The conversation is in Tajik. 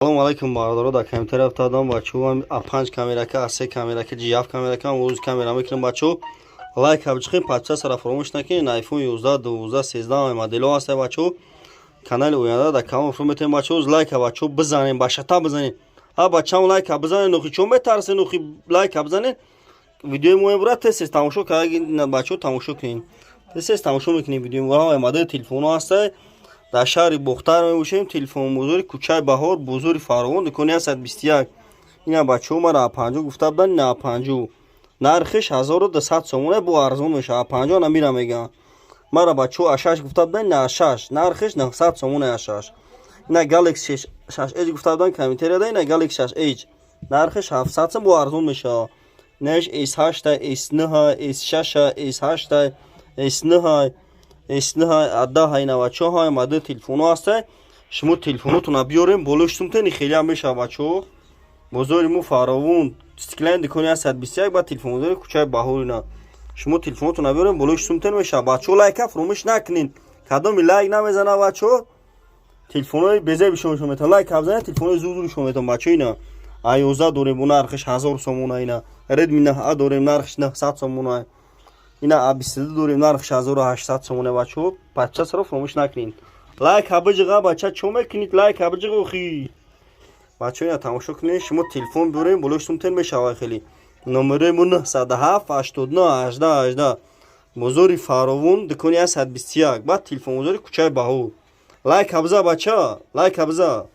Салому алайкум, бародаро. Дар компютер рафтадам, бачаҳо. А5 камерака, А3 камерака, G7 камерака, рӯз камера мекунем, бачаҳо. Лайк бичихем, подписаться фаромӯш накунед. iPhone 11, 12, 13 моделҳо ҳаста, бачаҳо. Канали оянда дар канал фурӯ метавонем, бачаҳо. Лайка, бачаҳо, бизанем, ба шата бизанем. Ҳа, бачаам, лайка бизанем. Нухи чон метарсен? Нухи, лайка бизанем. Видеои мо мебурад тез тез тамошо карда, бачаҳо, тамошо кунем. Тез тез тамошо мекунем видеои мо. Модели телефонҳо ҳаста. Дар шаҳри Бохтар мебошем, телефонбозори кӯчаи Баҳор, бозори Фаровон, дукони 121. Ина, бачаҳо, мара А50 гуфта буданд. Ина А50, нархиш 1200 сомона, бо арзон мешавад. А50 намира мегӯянд мара, бачаҳо. А6 гуфта буданд, ина А6, нархиш 900 сомона, А6. Ина Galaxy 6 Edge гуфта буданд комментарияда, ина Galaxy 6 Edge, нархиш 700 сом, бо арзон мешавад. Инаиш S8, S9, S6, S8, S9, S9, А10. Ина, бачаҳо, ҳамаи модели телефонҳо ҳаста. Шумо телефонотонро биёрем, болои сумтени хелеам мешавад, бачаҳо. Бозори мо Фаровон, Стеклянный, дукони 121, ба телефонбозори кӯчаи Баҳор. Ина, шумо телефонотонро биёрем, болои сумтен мешавад. Бачаҳо, лайка фаромӯш накунед. Кадоми лайк намезана, бачаҳо, телефонҳои безеби шумо метавон. Лайк бизанед, телефонҳои зур шумо метавон, бачаҳо. Ина А11 дорем, бо нархиш 1000 сомона. Ина Redmi 9A дорем, нархиш 900 сомона. Ина А22 дорем, нархиш 1800 сомона. Бачаҳо, подписаться фаромӯш накунед. Лайк биҷиға, бача, чо мекунед? Лайк биҷиға охи, бачаҳо. Ина тамошо кунед. Шумо телефон биёрем, болои сумтен мешавад хеле. Номерои мо 907 89 18 18, бозори Фаровон, дукони 121, баъд телефонбозори кӯчаи Баҳор. Лайк биза, бача, лайк биза.